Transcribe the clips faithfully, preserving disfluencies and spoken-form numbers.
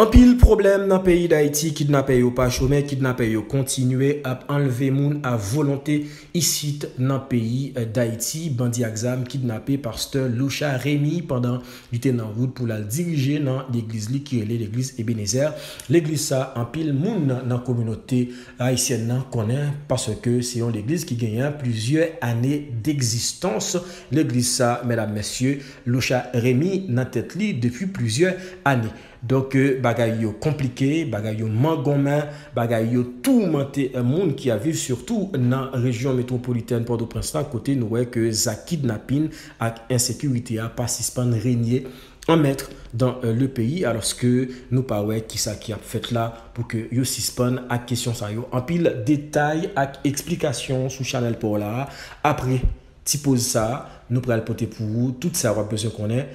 Anpil pwoblèm nan peyi Dayiti, kidnapè yo pa chome, kidnapè yo kontinye ap anlve moun a volonte isit nan peyi, eh, Dayiti. Bandi ak zam kidnape pastè Locha Remy pandan li te nan wout pou l al dirije nan legliz li ki rele legliz Ebenezer. Legliz sa, anpil moun nan kominote ayisyèn nan konnen paske se yon legliz ki genyen plizyè ane degzistans. Legliz sa, medam, mesye, Locha Remy nan tèt li depi plizyè ane. Donk, eh, bagay yo konplike, bagay yo mangonmen, bagay yo toumante, eh, moun ki ap viv sitou nan rejyon metwopolitèn Pòtoprens la, kote nou wè ke zak kidnapin ak ensekirite a pa sispann renye an mèt dan, eh, le peyi, alòske nou pa wè kisa ki ap fèt la pou ke yo sispann ak kesyon sa yo. Anpil detay ak eksplikasyon sou chanèl pa w la. Apre ti poz sa, nou pral pote pou ou tout sa w ap bezwen konnen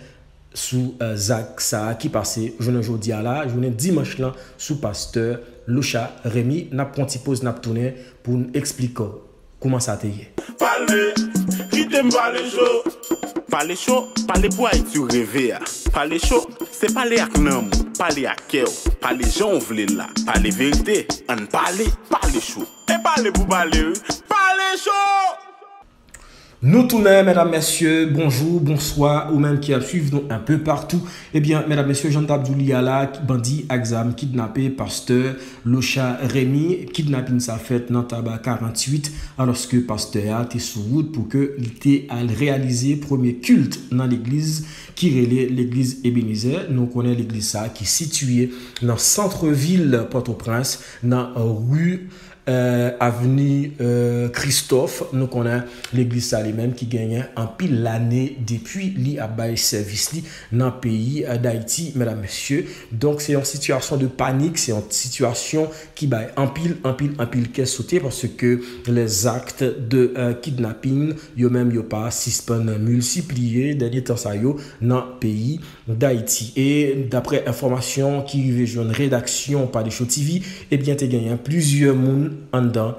sou, eh, zak sa a ki pase jounen jodi a la, jounen dimanch lan, sou pastè Locha Remy. N ap pran ti poz, n ap tounen pou n eksplike w kouman sa te ye. Pale, kite m pale cho. Pale cho, pale pou Ayiti w reve a. Pale cho, se pale ak nanm ou, pale ak kè w, pale jan w vle l la. Pale verite, ann pale, pale cho. E pale pou pale wi, pale cho! Nou tounen, medam, mesye, bonjou, bonswa, ou menm ki ap swiv nou enpe patou. Ebyen, medam, mesye, jan n t ap di w li a la, bandi ak zam kidnape pastè Locha Remy. Kidnapin sa fèt nan Taba karanntuit, alòske pastè a te sou wout pou ke li te al reyalize premye kilt nan legliz ki rele legliz Ebenezer. Nou konnen legliz sa ki sitiye nan sant vil Pòtoprens, nan ri eh, avni, eh, Christophe. Nou konnen legliz sa li menm ki genyen anpil lane depi li ap bay sèvis li nan peyi, eh, Dayiti, medam, mesye. Donk, se yon sitiyasyon de panik, se yon sitiyasyon ki bay anpil, anpil, anpil kè sote paske les actes de, eh, kidnapping, yo menm yo pa sispann miltipliye dènye tan sa yo nan peyi Dayiti. E daprè enfòmasyon ki rive jwenn redaksyon Pale Cho T V, ebyen, te genyen plizyè moun anndan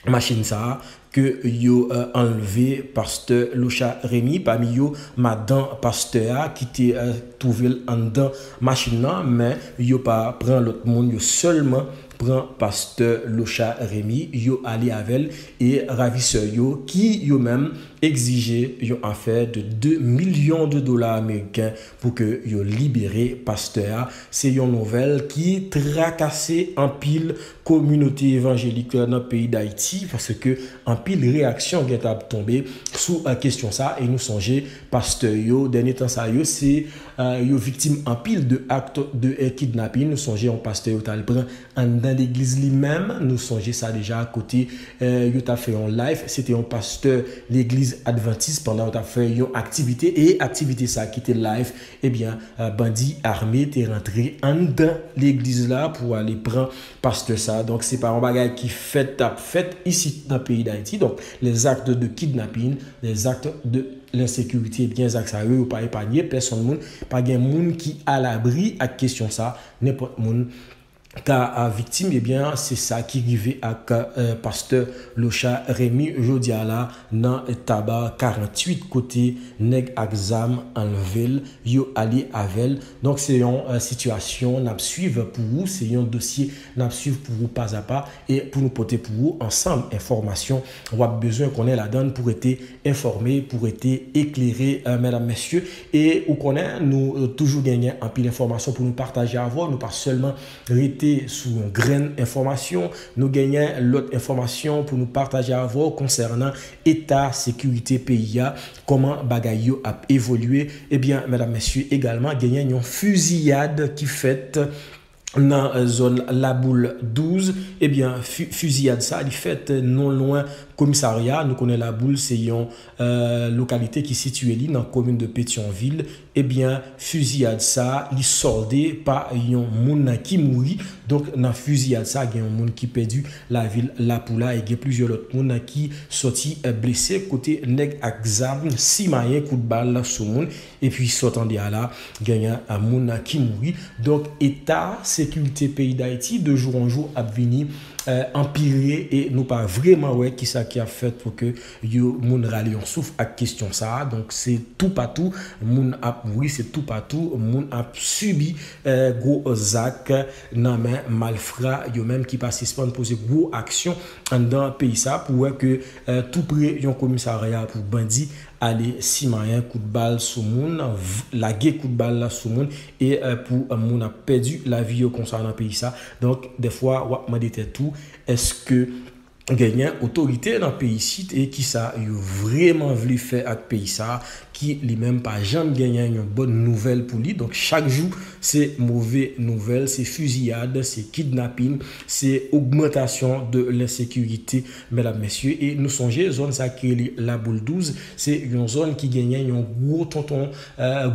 machin sa a ke yo, eh, anlve pastè Locha Remy, pami yo madan pastè a ki te, eh, twouve l anndan machin nan, men yo pa pran lòt moun, yo sèlman pran pastè Locha Remy, yo ale avè l, e ravisè yo ki yo menm egzije yon afè de de milyon de dola ameriken pou ke yo libere pastè a. Se yon nouvèl ki trakase anpil kominote evanjelik nan peyi Dayiti, paske anpil reyaksyon gentan ap tonbe sou, eh, kesyon sa, e nou sonje pastè yo, dènye tan sa yo, se, eh, yo viktim anpil de akt de, eh, kidnapin. Nou sonje yon pastè yo t al pran anndan legliz li menm. Nou sonje sa deja, kote, eh, yo t ap fè yon live. Se te yon pastè legliz advantis pandan yo t ap fè yon aktivite. E aktivite sa ki te live, ebyen, eh, bandi ame te rantre anndan legliz la pou ale pran pastè sa. Donk, se pa yon bagay ki fèt, ap fèt isit nan peyi Dayiti. Donk, les actes de kidnapping, les actes de l'insécurité, ebyen, zak sa yo, yo pa epanye pèsonn moun. Pa gen moun ki alabri ak kesyon sa. Nenpòt moun ka, a, viktim, ebyen, se sa ki rive ak, eh, pastè Locha Remy jodi a la nan Taba karanntuit, kote nèg ak zam anlve l, yo ale avè l. Donk, se yon, eh, sitiyasyon n ap swiv pou ou, se yon dosye n ap swiv pou ou pazapa, e pou nou pote pou ou ansanm enfòmasyon w ap bezwen konnen ladan l pou rete enfòme, pou rete eklere, eh, medam, mesye. E ou konnen, nou, eh, toujou genyen anpil enfòmasyon pou nou pataje avè w. Nou pa sèlman rete sou yon grenn enfòmasyon. Nou genyen lòt enfòmasyon pou nou pataje avè w konsènan eta sekirite peyi a, kòman bagay yo ap evolye. Ebyen, medam, mesye, egalman, genyen yon fiziyad ki fèt nan, eh, zòn Laboul douz. Ebyen, fi-, fiziyad sa, li fèt non lwen komisarya. Nou konnen Laboul se yon, eh, lokalite ki sitiye li nan komin de Petyonvil. Ebyen, fiziyad sa, li sòde pa yon moun ki mouri. Donk, nan fiziyad sa, gen yon moun ki pèdi lavi l la pou la, e gen plizyè lòt moun ki sòti, eh, blese, kote nèg ak zam simayen kout bal sou moun. Epi sa w tande a la, genyen, eh, moun ki mouri. Donk, eta sekirite peyi Dayiti, de jou an jou, ap vini, anpire e nou pa vrèman wè kisa ki ap fèt pou ke yo moun rale yon souf ak kesyon sa a. Donk se toupatou moun ap mouri, se toupatou moun ap sibi gwo zak nan men malfra yo menm ki pa sispann poze gwo aksyon anndan peyi sa pou wè ke tou pre yon komisarya pou bandi ale simayen kout bal sou moun, lage kout bal sou moun e pou moun ap pèdi lavi yo konsa nan peyi sa. Donk dèfwa w ap mande tèt ou, èske genyen otorite nan peyi isit e kisa yo vrèman vle fè ak peyi sa ki li menm pa janm genyen yon bòn nouvèl pou li. Donk chak jou se move nouvèl, se fiziyad, se kidnapin, se ogmantasyon de lensekirite, medam mesye. E nou sonje zòn sa ki rele Laboul douz, se yon zòn ki genyen yon gwo tonton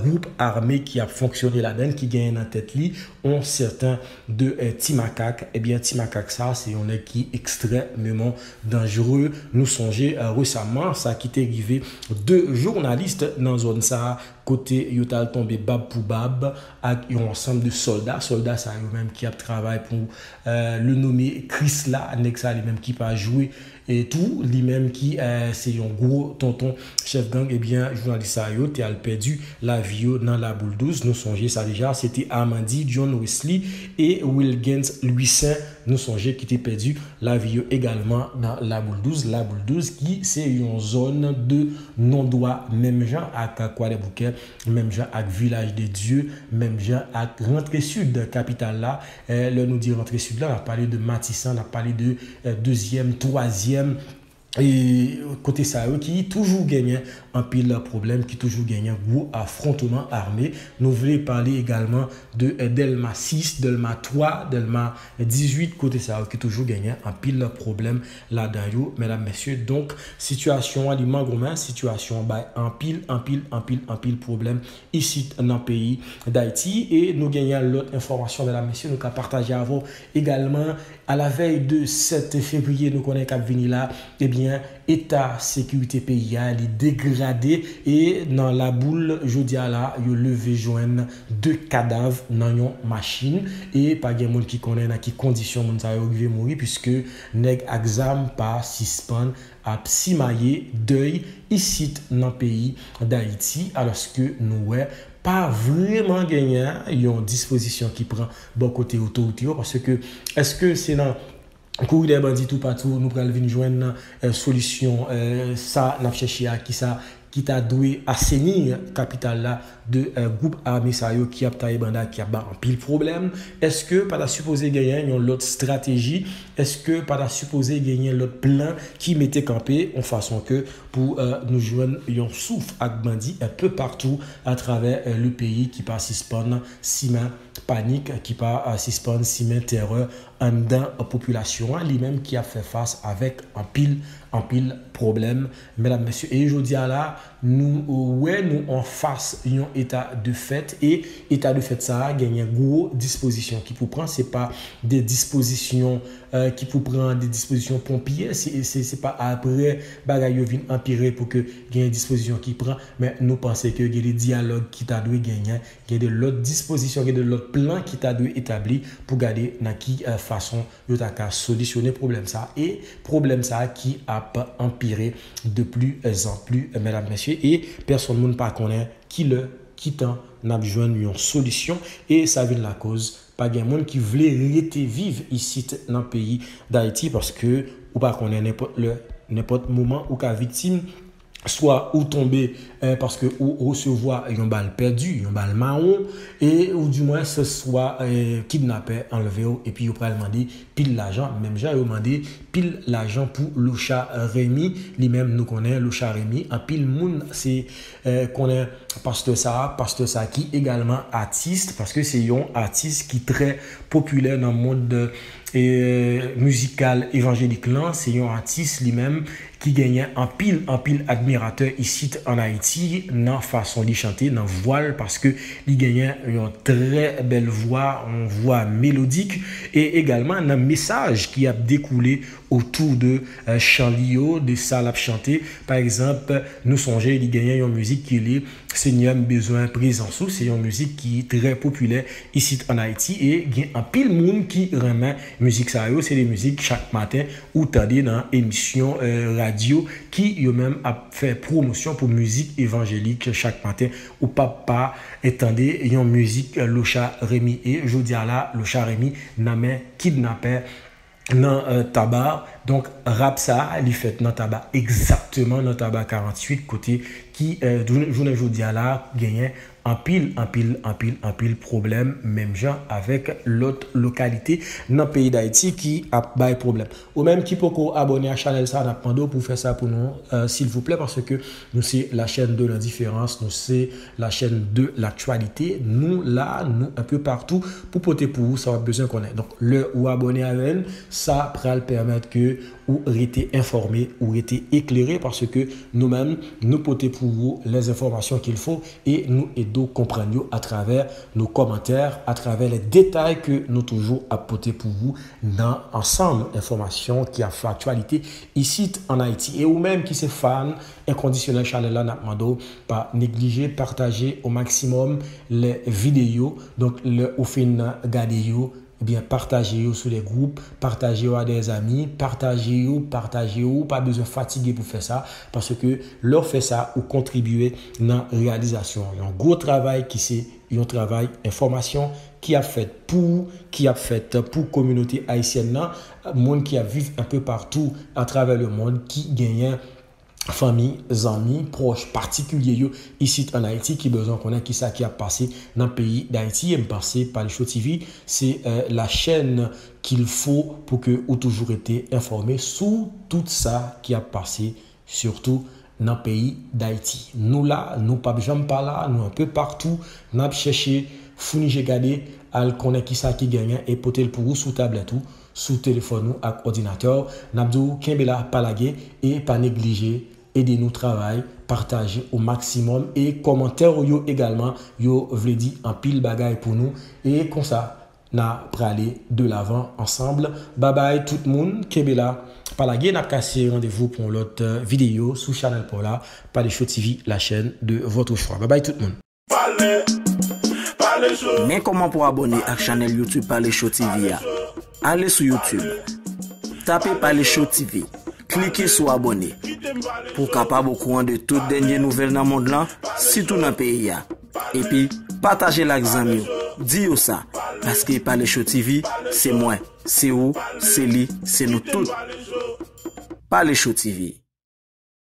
gwoup ame ki ap fonksyone ladan l, ki genyen nan tèt li yon sèten de Ti Makak. Ebyen Ti Makak sa se yon nèg ki ekstrèmeman danjere. Nou sonje resaman sa ki te rive de jounalis nan zòn sa kote yo t al tonbe bab pou bab ak yon ansanm de sòlda. Sòlda sa yo menm ki ap travay pou le nome Krisla, nèg sa li menm ki pa jwe e tou li menm ki se yon gwo tonton chèf gang, ebyen jounalis sa yo te al pèdi lavi yo nan Laboul douz. Nou sonje sa deja, se te Amandi John Wesley e Wilgens Louissaint, nou sonje, ki te pèdi lavi yo egalman nan Laboul douz. Laboul douz ki se yon zòn de non dwa menm jan ak Kwadèboukè, menm jan ak Vilaj de Dye, menm jan ak Rantre Sid, kapital la. Lè nou di Rantre Sid la, n ap pale de Matisan, n ap pale de dezyèm, twazyèm e kote sa yo ki toujou genyen anpil pwoblèm, ki toujou genyen gwo afwontman ame. Nou vle pale egalman de Dèlma sis, Dèlma twa, Dèlma dizuit, kote sa yo ki toujou genyen anpil pwoblèm ladan yo, medam mesye. Donk sitiyasyon an li mangonmen, sitiyasyon an bay anpil anpil anpil anpil pwoblèm isit nan peyi Dayiti. E nou genyen lòt enfòmasyon, medam mesye, nou ka pataje avè w egalman. Alavèy de sèt fevriye nou konnen k ap vini la, ebyen eta sekirite peyi a li degrade e nan Laboul jodi a la yo leve jwenn de kadav nan yon machin e pa gen moun ki konnen nan ki kondisyon moun sa yo rive mouri, piske nèg ak zam pa sispann ap simaye dèy isit nan peyi Dayiti, alòske nou wè pa vrèman genyen yon dispozisyon ki pran bò kote otorite yo, paske èske se nan kouri dèyè bandi toupatou nou pral vin jwenn solisyon sa n ap chèche a, kisa ki ta dwe aseni kapital la de gwoup ame sa yo ki ap taye banda, ki ap bay anpil pwoblèm? Èske pa ta sipoze genyen yon lòt estrateji? Èske pa ta sipoze genyen lòt plan ki mete kanpe yon fason ke pou nou jwenn yon souf ak bandi enpe patou atravè le peyi ki pa sispann simen panik, ki pa sispann simen tèrè anndan popilasyon an, li menm ki ap fè fas avèk anpil anpil pwoblèm, medam mesye. E jodi a la nou wè nou anfas yon eta de fèt e eta de fèt sa a genyen gwo dispozisyon ki pou pran. Se pa de dispozisyon ki pou pran de dispozisyon ponpye, se se se pa apre bagay yo vin anpire pou ke genyen dispozisyon ki pran, men nou panse ke gen de dyalòg ki ta dwe genyen, gen de lòt dispozisyon, gen de lòt plan ki ta dwe etabli pou gade nan ki fason yo ta ka solisyone pwoblèm sa a. E pwoblèm sa a ki ap anpire de pli zan pli, medam mesye, e pèsonn moun pa konnen ki lè, ki tan n ap jwenn yon solisyon. E sa vin lakoz pa gen moun ki vle rete viv isit nan peyi Dayiti, paske ou pa konnen nenpòt lè, nenpòt moman ou ka viktim, swa ou tonbe paske ou resevwa yon bal pèdi, yon bal mawon, e oudimwen se swa kidnapè anlve w epi yo pral mande pil lajan, menm jan yo mande pil lajan pou Locha Remy. Li menm nou konnen Locha Remy, anpil moun se konnen pastè sa a, pastè sa a ki egalman atis, paske se yon atis ki trè popilè nan mond mizikal evanjelik lan. Se yon atis li menm ki genyen anpil anpil admiratè isit ann Ayiti nan fason li chante, nan vwa l, paske li genyen yon trè bèl vwa, yon vwa melodik. E egalman nan mesaj ki ap dekoule otou de eh, chan li yo, de sa l ap chante. Pa egzanp, nou sonje li genyen yon mizik ki li Senyè, m bezwen prezans ou. Se yon mizik ki trè popilè isit ann Ayiti e gen anpil moun ki renmen mizik sa yo. Se de mizik chak maten ou tande nan emisyon eh, radyo ki yo menm ap fè pwomosyon pou mizik evanjelik chak maten. Ou p ap pa eh, tande yon mizik eh, Locha Remy. E jodi a la, Locha Remy nan men kidnapè nan eh, Taba. Donk, rap sa a, li fèt nan Taba, egzakteman nan Taba karanntuit, kote ki eh, jounen jodi a la, genyen anpil, anpil, anpil, anpil pwoblèm, menm jan avèk lòt lokalite nan peyi Dayiti ki ap bay pwoblèm. Ou menm ki poko abòne ak chanèl sa a, n ap mande w pou w fè sa pou nou, eh, silvouplè, paske nou se la chaîne de l'indifférence, nou se la chaîne de l'actualité. Nou la, nou un peu partout pou pote pou ou sa w ap bezwen konnen. Donk, lè ou abòne avè n, sa pral pèmèt ke ou rete enfòme, ou rete eklere, paske nou menm, nou pote pou ou les informations qu'il faut e nou ede w konprann yo atravè nos commentaires, atravè les détails ke nou toujou ap pote pou ou nan ansanm enfòmasyon ki ap fè aktyalite isit ann Ayiti. E ou menm ki se fan enkondisyonèl chanèl la, n ap mande w pa neglije pataje o maksimòm lè videyo. Donk, lè ou fin gade yo, ebyen, pataje yo sou de gwoup, pataje yo a de zanmi, pataje yo, pataje yo. Ou pa bezwen fatige pou fè sa, paske lè w fè sa, ou kontribye nan reyalizasyon an. Yon gwo travay ki se yon travay enfòmasyon ki ap fèt pou ou, ki ap fèt pou kominote ayisyèn nan, moun ki ap viv un peu partout atravè le monde, ki genyen fanmi, zanmi, pwòch patikilye yo isit ann Ayiti ki bezwen konnen kisa ki ap pase nan peyi Dayiti. E m panse Pale Show T V se eh, la chaîne qu'il faut pou ke ou toujou rete enfòme sou tout sa ki ap pase, sitou nan peyi Dayiti. Nou la, nou p ap janm pa la, nou un peu partout, n ap chèche founi je gade, al konnen kisa ki genyen e pote l pou ou sou tablèt ou, sou telefòn ou ak òdinatè w. N ap di w kenbe la, pa lage e pa neglije ede nou travay, pataje o maksimòm e kòmantè w yo egalman, yo vle di anpil bagay pou nou. E konsa, n a prale de lavan ansanm. Babay tout moun, kenbe la, pa lage, n ap kase randevou pou yon lòt eh, videyo sou chanèl pa w la, Pale Show T V, la chaîne de votre choix. Babay tout moun. Pale, pale cho. Men kòman pou abòne ak chanèl YouTube Pale Show T V a. Ale sou YouTube. Tape Pale Show T V. Klike sou abòne. Pou w kapab okouran de tout dènye nouvèl nan mond lan, sitou nan peyi a. Epi, pataje l ak zanmi w. Di yo sa. Paske Pale Show T V, se mwen, se ou, se li, se nou tout. Pale Show T V.